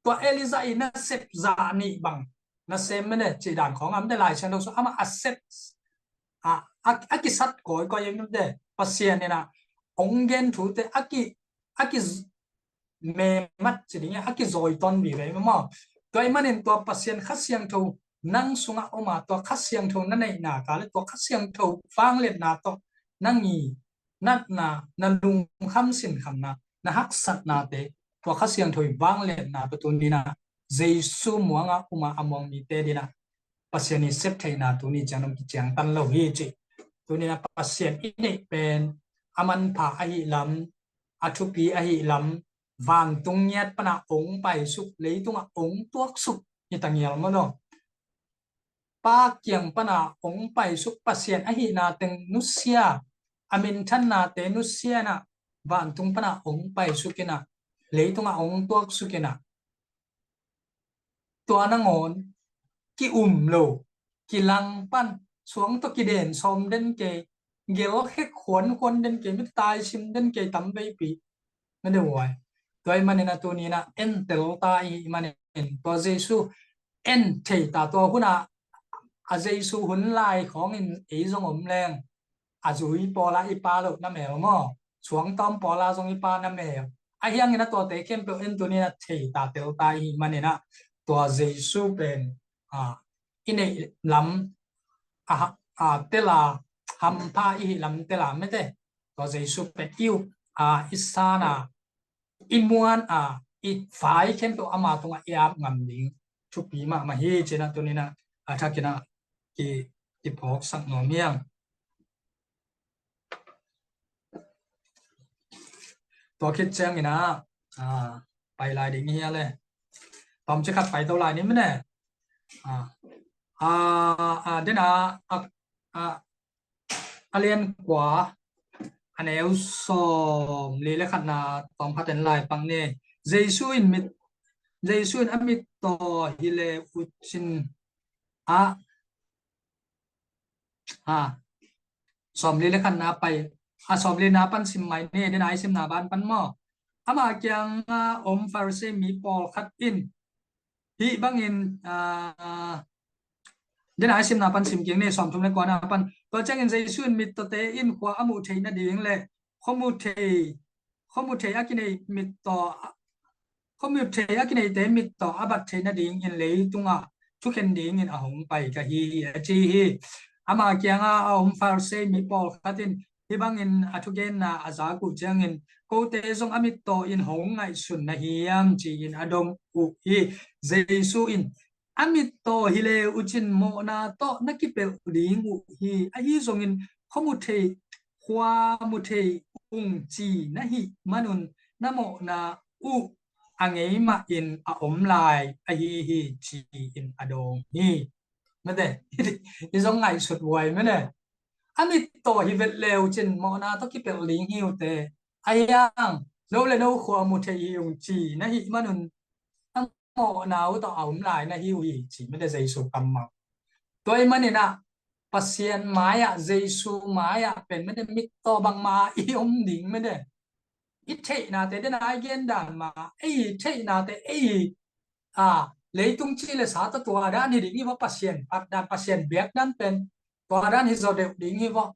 tua Elijah i nasep zah nih bang nasem mene, cih dan khawng a mete Lai Siangtho sung amah a sep a, a, a kisat kawikawi a mete, Pasian in ah hong gen thute a ki, a ki memat ci ding, a kizawi tawn vive maw. Tua ahih manin tua Pasian Kha Siangtho nang sungah om a, tua Kha Siangtho na neihna ka le tua Kha Siangtho vangliatna tawh nang i natna, na lungkham sinkhamna, na haksatnate tua Kha Siangtho i vangliatna tawh tuni-in ah Jesu muangah um a, a muang mite adin ah Pasian i sep theihna tuni ciang dong kiciangtan lo hi ci. Tuni-in ah Pasian i neih pen a manpha ahih lam, a thupi ahih lam, vantung ngiat pan a hong paisuk, leitungah hong tuaksuk hi ta ngial maw lo. Pa kiang pan a hong paisuk, Pasian ahihna teng nusia, a minthannate nusia in ah vantung pan a hong paisuk in ah leitungah hong tuaksuk in ah tua nangawn ki-um lo, kilangpan, suang tawh kiden sawm den kei, gelkhek khuankhuan den kei, mite taisim den kei tam veipi. Na deuh huai. Tua ahih manin ah tuni-in ah entel ta i hih manin tua Jesu en thei ta, tua hun ah a Jesu hun lai khawngin ei zong om leng a zui pawl ah i pa loh na mel maw, suangtawm pawl ah zong i pa na mel. Ahi hangin ah tuate khempeuh en tuni-in ah thei ta, tel ta i hih manin ah tua Jesu pen a, i neih lam a, a, tel a, hampha i hih lam tel a mete, tua Jesu pen i up a, i san a, i muan a, i vai khempeuh ama tungah i ap ngam ding thupi mahmah hi ci-in ah tuni-in ah a thakin ah ki, kiphawksak nuam hi hang. Tua khit ciangin ah, a, pai lai ding hi a le. Tawmcik khat pai to lai ni mene. A, a, a, den a, a, a, a lian kua, a neu sawmli le khatna tawm khat en lai pak ni. Jesu in mit, Jesu in a mittaw hi le uh cin a, a, sawmli le khatna pai, a, sawmlina pan sim mai ni, den a i simna ban pan maw. Ama kiangah om Pharisee mi pawlkhat in hih bangin, a, den a i simna pan sim kik ni, sawmthum le kuana pan. Tua ciangin Jesu in mittawte in khua a muh theih nading le khuamuh thei, khuamuh thei a kinei mittaw, khuamuh thei a kineite mittaw a bat theih nadingin leitungah thukhen dingin a hong pai ka hi hi, a ci hi. Ama kiangah a om Pharisee mi pawlkhat in hih bangin a thugenna a zak uh ciangin, kote zong a mittaw in hong ngaihsun na hiam, ci-in a dong uh hi. Jesu in, a mittaw hi le uh cin mawhna tawh na kipelh ding uh hi. Ahi zongin khuamuh thei, khuamuh thei ung ci na hih manun na mawhna uh a ngei mahin a om lai ahi hi, ci-in a dawng hi. Mete, i zong ngaihsut huai mene. A mittaw hi vet le uh cin mawhna tawh kipelh ding hi uh teh. Ahi hang, no le no khuamuh thei hi ung ci na hih manun na mawhna uh tawh a om lai na hi uh hi, ci mete Jesu kammal. Tua ahih manin ah Pasian mai-ah, Jesu mai-ah pen mete mittaw bangmah i om ding mete. I theihnate, den a i gen dan mah, ei i theihnate, ei i, a, leitung ci le sa tawh tua dan hi ding hi vaw, Pasian phat dan, Pasian biak dan pen tua dan hi zaw deuh ding hi vaw.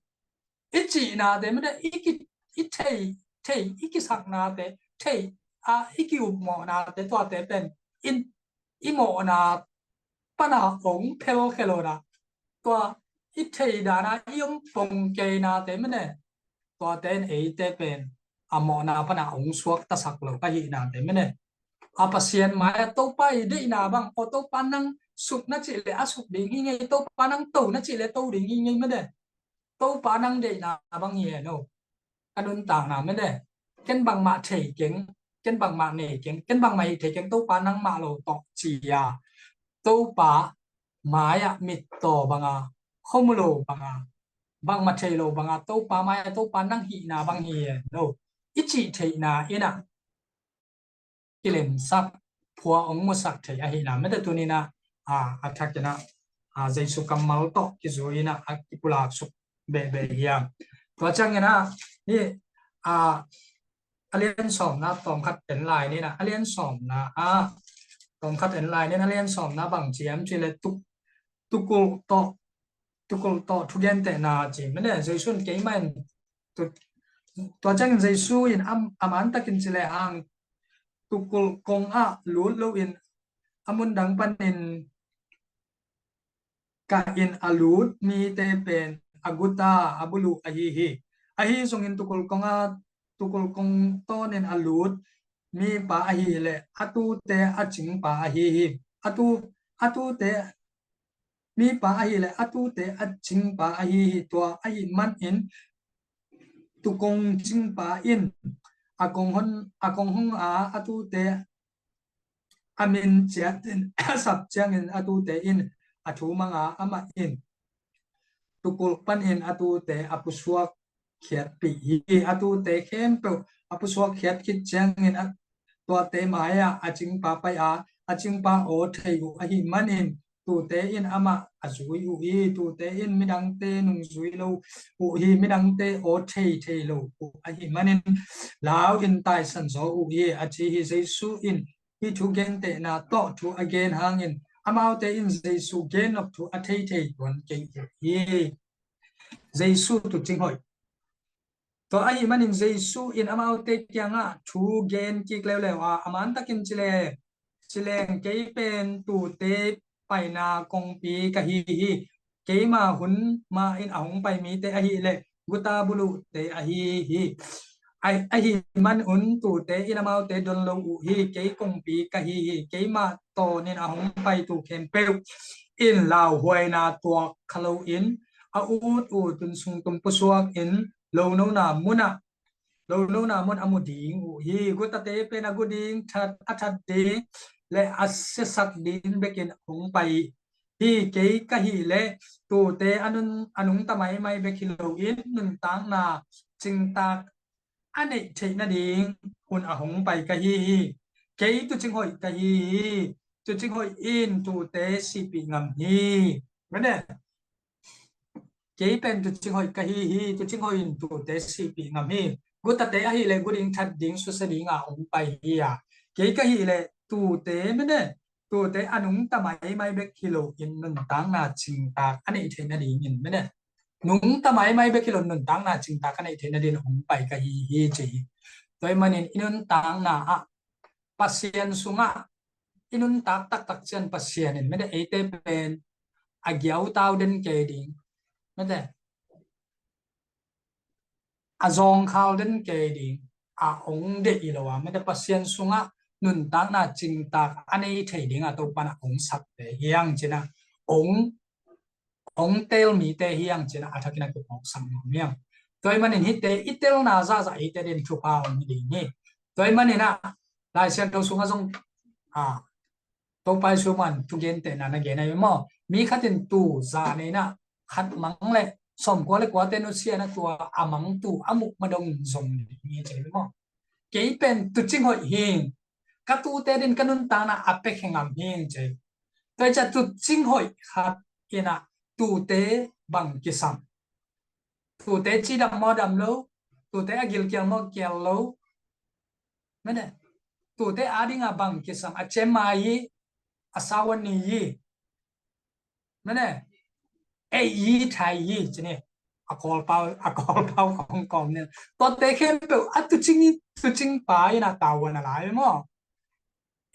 I cihnate mete, i ki, i thei, thei, i kisaknate, thei, a, i ki-upmawhnate, tuate pen in, i mawhna pan a hong phelkhia lo na, Tua i thei dana i om pong keinate mene, tuate in eite pen a mawhna pana ong suaktasak lo ka hihnate mene, a Pasian mai-ah Topa i deihna bang, aw Topa nang suk na cih leh a suk ding hi ngei, Topa nang to na cih leh to ding hi ngei mene. Topa nang deihna bang hi heno. A nuntakna mene, ken bangmah thei keng, ken bangmah nei keng, ken bangmah hih thei keng, Topa nangmah lo tawh ci-a, Topa mai-ah mittaw banga, khomu lo banga, bangmah thei lo banga, Topa mai-ah Topa nang hihna bang hi heno i cih theihna in ah kilemsak, phua ong musak thei ahihna mete tuninah a, a thakinah a, Jesu kammal tawh kizui inah a kipulak suk behbeh hiam. Tua cianginah hi a, a lian sawmna tawmkhat en lai ninah, a lian sawmna a tawmkhat en lai nin, a lian sawmna bang ciam cile tuk, tukulh tawh, tukulh tawh thugentehna ci mene, Jesu in keimah in tu, tua ciangin Jesu in a, a mantakin cile hang tukulh kongah lut loin a mundang panin ka in a lut mite pen a guta a buluh ahi hi. Ahi zongin tukulh kongah, tukulh kong tawnin a lut mipa ahi leh a tute a cingpa ahi hi. A tu, a tute mipa ahi leh a tute a cingpa ahi hi. Tua ahi manin tukong cingpa in a kong hon, a kong hong a, a tute a min ciatin a sap ciangin a tute in a thu manga amah in tukulh panin a tute a pusuak khiatpih hi. A tute khempeuh a pusuak khiat khit ciangin a, tuate mai-ah a cingpa pai a, a cingpa aw thei uh ahi manin tute in amah a zui uh hi. Tute in midangte nungzui lo uh hi, midangte aw thei thei lo uh ahi manin lau in taisan zaw uh hi, a ci hi. Jesu in hih thu gentehna tawh thu a gen hangin amaute in Jesu gennop thu a theithei tuan kei uh hi. Jesu tuucing hoih. Tua ahi manin Jesu in amaute kiangah thu gen kik leuleu a, a mantakin cile, cileng kei pen tuute paina kongpi ka hi hi. Keima hun ma in a hong pai mite ahi leh guta buluhte ahi hi. Ahi, ahi manun tute in amaute don lo uh hi. Kei kongpi ka hi hi. Keima tawnin a hong pai tu khempeuh in lauhuaina tuak kha loin a ut ut un sungtum pusuak in lonona munah, lonona mun a mu ding uh hi. Gutate pen a gu ding, that, a that ding le a siasak ding bekin a hong pai hi. Kei ka hi leh tute a nun, a nungta maimai bek hi loin nuntakna cingtak a neih theih nading un a hong pai ka hi hi. Kei tuucing hoih ka hi hi. Tuucing hoih in tute sihpih ngam hi. Mene. Kei pen tuucing hoih ka hi hi. Tuucing hoih in tute sihpih ngam hi. Gutate ahi leh gu ding, that ding, susia dinga hong pai hi a, kei ka hi leh tute mene, tute a nungta maimai bek hi loin nuntakna cingtak a neih theih nadingin mene, nungta maimai bek hi lo nuntakna cingtak a neih theih nadingin hong pai ka hi hi ci hi. Tua ahi manin i nuntakna ah Pasian sungah i nuntak taktak ciang Pasian in mete eite pen a giautau den kei ding, mete a zawngkhal den kei ding a hong deih hi lo a, mete Pasian sungah nuntakna cingtak a nei thei dingah Topa in a hong sakte hi hang cinah hong, hong tel mite hi hang cinah a thakin a kiphawksak nuam hi hang. Tua ahi manin hihte i telna zahzah eite din thupha hong hi ding hi. Tua ahi maninah Lai Siangtho sungah zong a, Topa Jesu man thugentehna na gen ahi maw? Mi khatin tuu za nei inah khat mang le sawmkua le kuate nusia inah tua a mang tuu a muk ma dong zong ding hi ci hi maw? Kei pen tuucing hoih hing, ka tute din ka nuntakna a pia khe ngam hing ci hi. Tua hi ciah tuucing hoih khat inah tute bang kisam? Tute cidam maw dam lo, tute a gilkial maw kial lo, mene, tute adinga bang kisam? A cem a hi, a sau a ni hi, mene, ei hi, thai hi ci ni. A Kawlpau, a Kawlpau kong kawm ni. Tuate khempeuh a tuucing, tuucing pa inah tavuan a lai maw?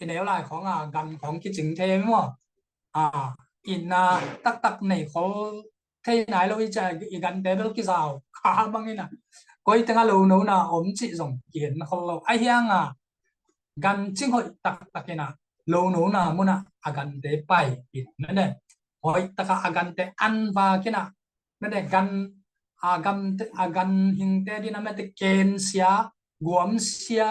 I neu lai khawng a gan khawng kicing thei maw? A, itna taktak nei khol thei nai lo i ci a, i gante bel kizau kha bangin a, koi teng a lonona om cih zong ki-en khol lo. Ahi hanga gan cing hoih taktakin a lonona munah a gante pai in, mene, hoih taka a gante an vakin a, mene, gan a gamte, a gan hingte dina mete kensia, guamsia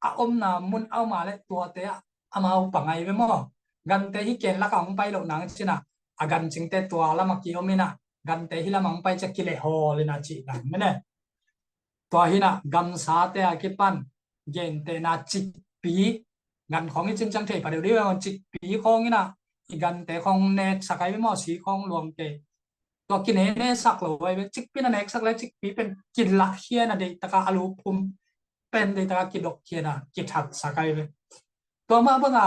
a omna mun a om a le tuate ah amau pangai ve maw. Gante hi ken laka hong pai loh nang cina, a gan cingte tua lama ki om ina, gante hi lama hong pai cia kilehol ina cih dan, mene. Tua hina gamsate a kipan gentehna cikpi, gan khong i cin ciang thei pha deuh dih ve maw, cikpi khong ina i gante khong neksak ai ve maw, si khong luang kei. Tua kinene sak lo ai ve, cikpi na neksak le cikpi pen kilahkhia na, deih taka a lu pum pen deih taka kidokkhia na, kithatsak ai ve. Tua mah banga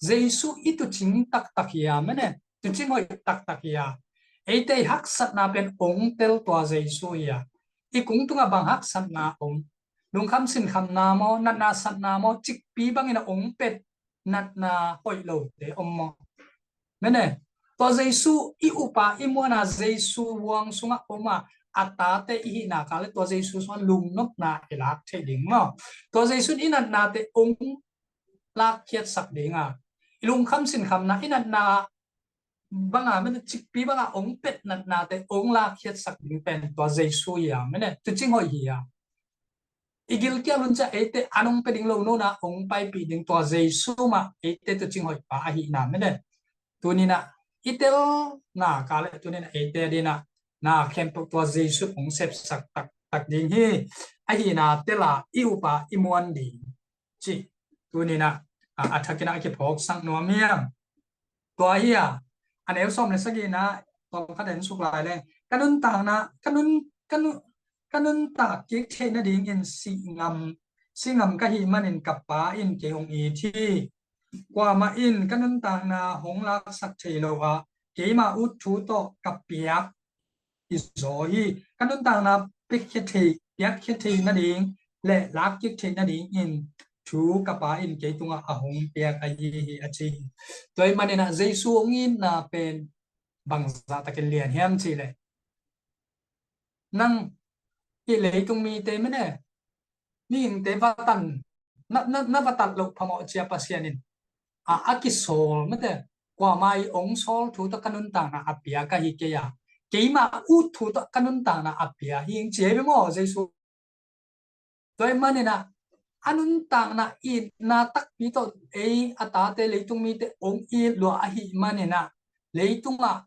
Jesu i tucing taktak hi a, mene, tucing hoih taktak hi a. Eite i haksatna pen ong tel tua Jesu hi a. I kung tungah bang haksatna om? Lungkham sinkhamna maw, natna satna maw, cikpi bangin a ong pet natna hoih lote om maw? Mene, tua Jesu i upa i muana, Jesu vuang sungah oma a tate i hihna ka le tua Jesu sungah lungnopna i lak theih ding maw? Tua Jesu i natnate ong lakkhiatsak dinga, i lungkham sinkhamna, i natna banga, mene, cikpi banga ong pet natnate ong lakkhiatsak ding pen tua Jesu hi a, mene, tucing hoih hi a. I gilkial hun cia eite an ong pia ding lonona ong paipih ding tua Jesu mah eite tucing hoih pa ahihna, mene. Tunina i telna ka le tunina eite dina na khempeuh tua Jesu ong sepsak taktak ding hi. Ahihna tela i upa i muan ding cih tunina a, a thakina a kiphawksak nuam hiam? Tua hi a, a neu sawm le sagihna tawm khat en suk lai leng, ka nuntakna, ka nun, ka nun, ka nuntak kik theih nadingin sih ngam, si ngam ka hih manin ka Pa in kei hong it hi. Kuamah in ka nuntakna hong laksak thei lo a, keima ut thu tawh ka piak hi zaw hi. Ka nuntakna piakkhia thei, piakkhia thei nading le lakkik thei nadingin thu ka Pa in kei tungah a hong piak ahi hi, a ci hi. Tua ahih manin ah Jesu hong itna pen bangzah takin lian hiam cih leh, nang i leitung mite mene, mihingte va tan, na, na, na va tat loh phamawh cia Pasian in a, a kisawl mete, kuamah i ong sawl thu tawh ka nuntakna a pia ka hi kei a, keima ut thu tawh ka nuntakna a pia hi ing ci hi ve maw Jesu. Tua ahih manin ah a nuntakna itna takpi tawh ei a tate leitung mite ong it lua ahih manin ah leitungah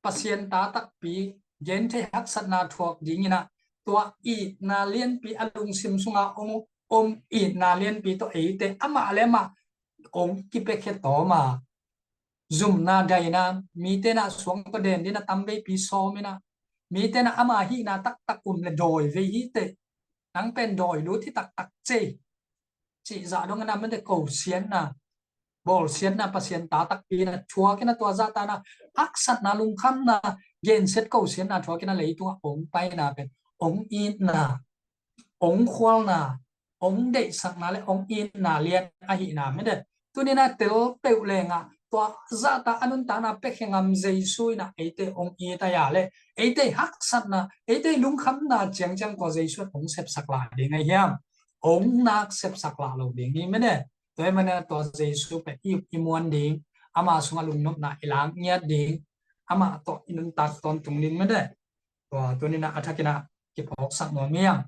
Pasian ta takpi, genthei haksatna thuak dingin ah tua itna lianpi a lungsim sunga om, om itna lianpi tawh eite amah le amah ong kipiakhia tawm a, zumna daina, mite na suang tawh den dina tamveipi sawm ina, mite na ama hihna taktak um le dawi vei hi teh, nang pen dawi lut hi taktak cei, cih zah dong ina mete kosiatna, bawlsiatna Pasian ta takpi na thuak ina tua zah tana haksatna, lungkhamna, gensiat kosiatna thuak ina leitungah ong paina pen ong itna, ong khualna, ong deihsakna le ong itna lian ahihna mete. Tunina tel peuh lengah tua zahta a nuntakna piakhia ngam Jesu ina eite ong it a ya le eite haksatna, eite lungkhamna ciangciang tua Jesu ong sepsak lah ding ahi hiam? Ong nak sepsak lah lo ding hi mete. Tua ahih manin tua Jesu pen i, i muan ding, ama sungah lungnopna i lak ngiat ding, ama tawh i nuntak tawntung ding mete. Tua tunina a thakina kiphawksak nuam hiam?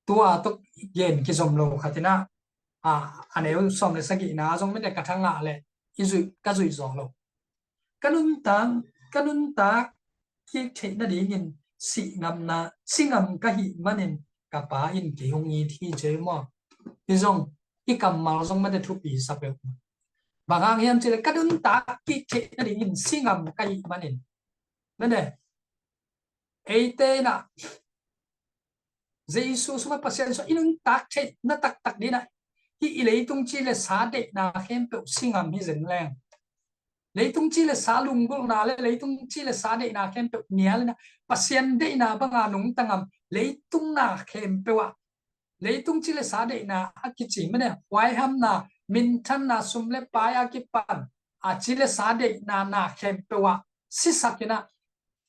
Tua tawh gen kizom lo khatina a, a neu sawm le sagihna zong mete ka thangah le i zuih, ka zuih zawh lo. Ka nuntak, ka nuntak kik theih nadingin sih ngamna, si ngam ka hih manin ka Pa in kei hong it hi ci hi maw. Hi zong i kammal zong mete thupi sa peuh. Bang hang hiam cih leh ka nuntak kik theih nadingin si ngam ka hih manin. Mete, eite na Jesu sungah Pasian sungah i nuntak theihna taktak dina hih i leitung ci le sa deihna khempeuh si ngam hi zen leng, leitung ci le sa lunggulhna le leitung ci le sa deihna khempeuh nial ina Pasian deihna banga nungta ngam, leitung na khempeuh ah leitung ci le sa deihna a kici mene, huaihamna, minthanna, sum le pai a kipan a ci le sa deihna na khempeuh ah sisak in ah,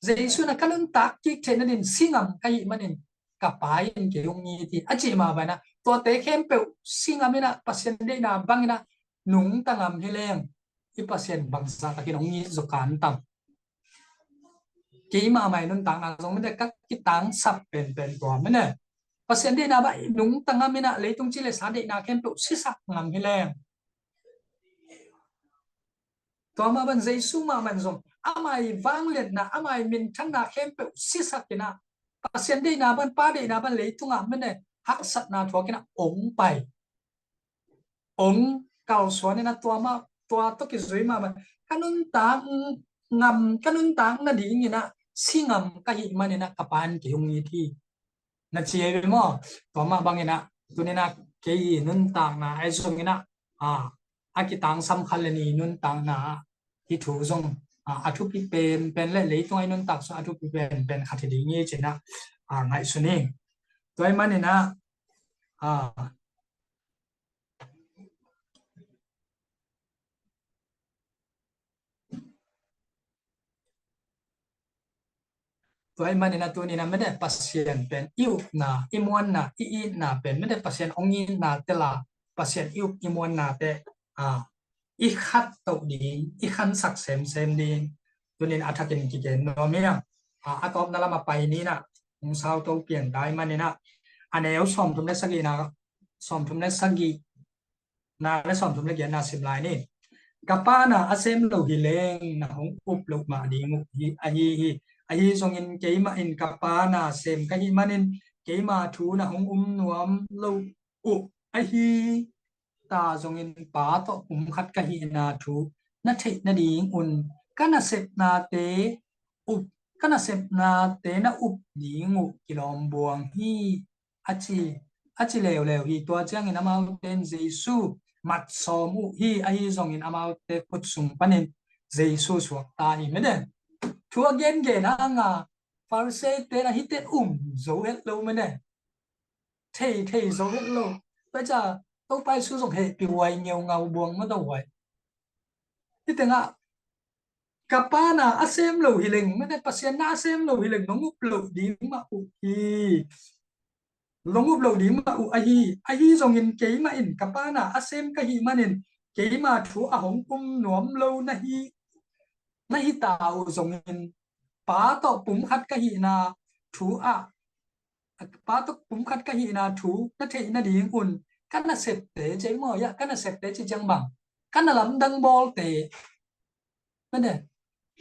Jesu in ah ka nuntak kik theih nadin si ngam ka hih manin ka Pa in kei hong it hi a cih mah bangin ah, tuate khempeuh si ngam in ah Pasian deihna bangin ah nungta ngam hi leng, i Pasian bangzah takin hong it zaw kan tam. Keimah mah i nuntakna zong mite ka kitangsap penpen tua mite. Pasian deihna bang i nungta ngam in ah leitung ci le sa deihna khempeuh sisak ngam hi leng. Tua mah bang Jesu mah bang zong ama i vangliatna, ama i minthanna khempeuh sisak in ah Pasian deihna bang, Pa deihna bang leitungah mite haksatna thuak in ah ong pai. Ong kalsuan in ah tua mah, tua tawh kizui mah bang ka nuntak ngam, ka nuntak nading in ah si ngam ka hih manin ah ka Pa in kei hong it hi na ci hi ve maw? Tua mah bangin ah tuni in ah kei i nuntakna ahi zongin ah, a, a kitangsam khat le nih i nuntakna ah hih thu zong, a, a thupi penpen le leitung a i nuntak sung a thupi penpen khat hi ding hi ci in ah, a, ngaihsun hi. Tua ahih manin ah, a, tua ahih manin ah tuni in ah mite Pasian pen i upna, i muanna, i itna pen mite Pasian hong itna te la, Pasian i up i muanna te, a, i khat toh ding, i khansak semsem ding. Tuni in a thakin kigen nuam hi a, a, a tawpna lam a pai ni in ah hong sauto pian ta ahih manin ah, a neu sawmthum le sagihna, sawmthum le sagih na le sawmthum le giatna sim lai ni. Ka Pa na a sem lo hi leng na hong up loh mah ding uh hi, ahi hi. Ahi zongin keimah in ka Pa na sem ka hih manin keima thu na hong um nuam lo uh ahi ta zongin Pa tawh pumkhat ka hihna thu na theih nadingun ka nasepnate up, ka nasepnate na up ding uh kilawm buang hi. A ci, a ci leuleu hi. Tua ciangin amaute in Jesu mat sawm uh hi. Ahi zongin amaute khut sung panin Jesu suakta hi mite. Thu a gengen hanga Pharisee te na hih ten um zo het lo mite. Thei, thei zo het lo. Tua ciang Topa Jesu zong hehpih huai, ngeungau buang mah ta huai. Hih tengah ka Pa na a sem lo hi leng mite, Pasian na a sem lo hi leng nong up loh ding mah uh hi. Nong up loh ding mah uh ahi, ahi zongin keimah in ka Pa na a sem ka hih manin keima thu a hong um nuam lo na hi, na hi ta uh zongin Pa tawh pumkhat ka hihna thu ah, Pa tawh pumkhat ka hihna thu na theih nadingun ka nasepte, cei maw, ya, ka nasepte ci ciang bang, ka na lamdang bawlte mite,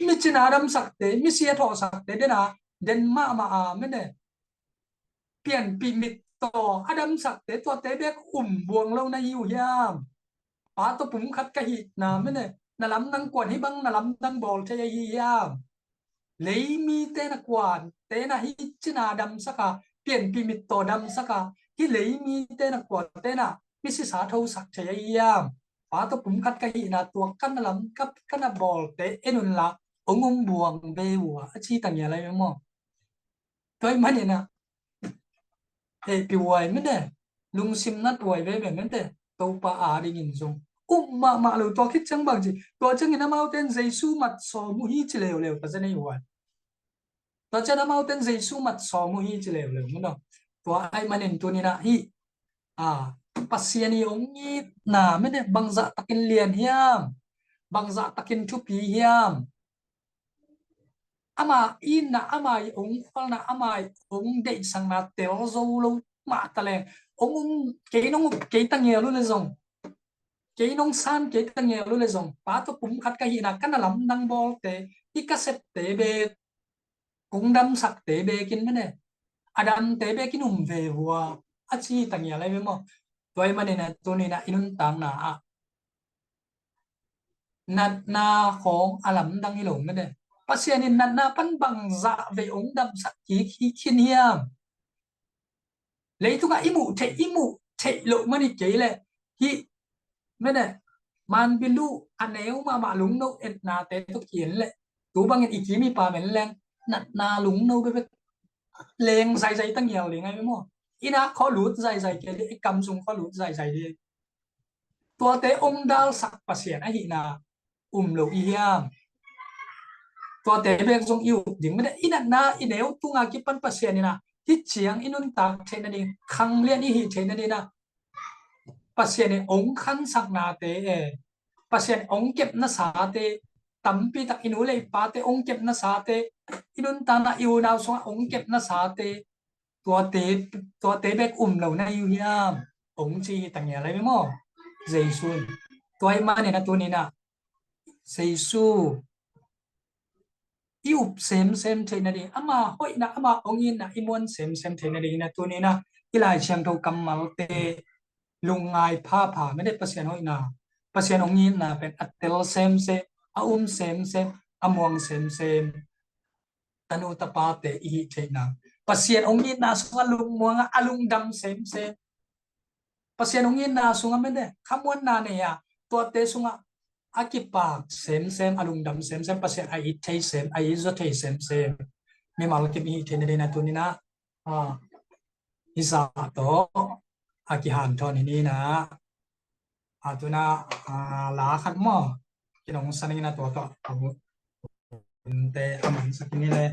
mi cina a damsakte, mi si a thawhsakte, den a, den mahmah a mite, pianpih mittaw a damsakte, tuate bek um buang lo na hi uh hiam? Pa tawh pumkhat ka hihna mite, na lamdang kuan, hih bang na lamdang bawl thei ahi hiam? Leimite na kuante na hih cina damsak a, pianpih mittaw damsak a, hih leimite na kuante na misisa thosak thei ahi hiam? Pa tawh pumkhat ka hihna tua ka na lam, ka, ka na bawlte en unla, hong um buang ve uh a, a ci ta ngial lai ve maw? Tua ahih manin ah, hehpih huai mite, lungsim nat huai veve mite, Topa adingin zong um mahmah lo. Tua khit ciang bang ci, tua ciangin amaute in Jesu mat sawm uh hi ci leuleu ta zen ei huai. Tua ciang amaute in Jesu mat sawm uh hi ci leuleu mite. Tua ahih manin tuni in ah hih, a, Pasian i hong itna mite bangzah takin lian hiam, bangzah takin thupi hiam? Ama itna, ama i hong khualna, ama i hong deihsakna tel zo lo mah ta leng, hong um, kei nong up kei ta ngial uh le zong, kei nong san kei ta ngial uh le zong, Pa tawh pumkhat ka hihna, ka na lamdang bawlte, hih ka septe bek, kong damsakte bekin mite, a damte bekin um ve uh a, a ci ta ngial lai ve maw? Tua ahih manin ah tuni in ah i nuntakna ah natna khawng a lamdang hi lo mite. Pasian in natna pan bangzah vei hong damsak kik hi khin hiam? Leitungah i muh theih, i muh theih loh man hi kei leh, hih mite, manbilu a neu mahmah lungno etnate tawh ki-en leh, tu bangin i kim i pam en leng, natna lungno bekbek leng zaizai ta ngial ding ahi maw? I nak khawh lut zaizai kei leh, i kam sung khawh lut zaizai ding. Tuate hong dalsak Pasian ahihna um lo i hiam? Tuate bek zong i up ding mede, i natna i neu tunga kipan Pasian in ah hih ciang i nuntak theih nading, khanglian i hih theih nading ah Pasian in ong khansaknate, Pasian ong kepnasate, tampi tak i nu le i pate ong kepnasate, i nuntakna i unau sungah ong kepnasate, tuate, tuate bek um lo na hi uh hiam? Ong ci hi ta ngial lai maw? Jesu in. Tua ahih manin a tuni-in ah Jesu i up semsem theih nading, ama hoihna, ama ong itna i muan semsem theih nadingin a tuni-in ah i Lai Siangtho kammalte lungngai phapha mede, Pasian hoihna, Pasian ong itna pen a tel semsem, a um semsem, a muang semsem tanu tapate i hih theihna, Pasian ong itna sungah lungmuang a, a lungdam semsem, Pasian ong itna sungah mede khamuanna nei a, tuate sungah a kipak semsem, a lungdam semsem, Pasian a it thei sem, a it zaw thei semsem mimal kim i hih theih nadingin a tuni-in ah, ah, hih zah tawh a kihanthawn hi ni-in ah, a tuni-in ah, ah, la khat maw, kinong sa ning in ah, tua tawh a bu- Innte a mansak ni le.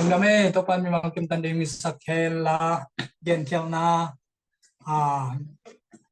Lungdam e, Topa in mi mangkim tan ding mi sak hen la, gentehna, ah,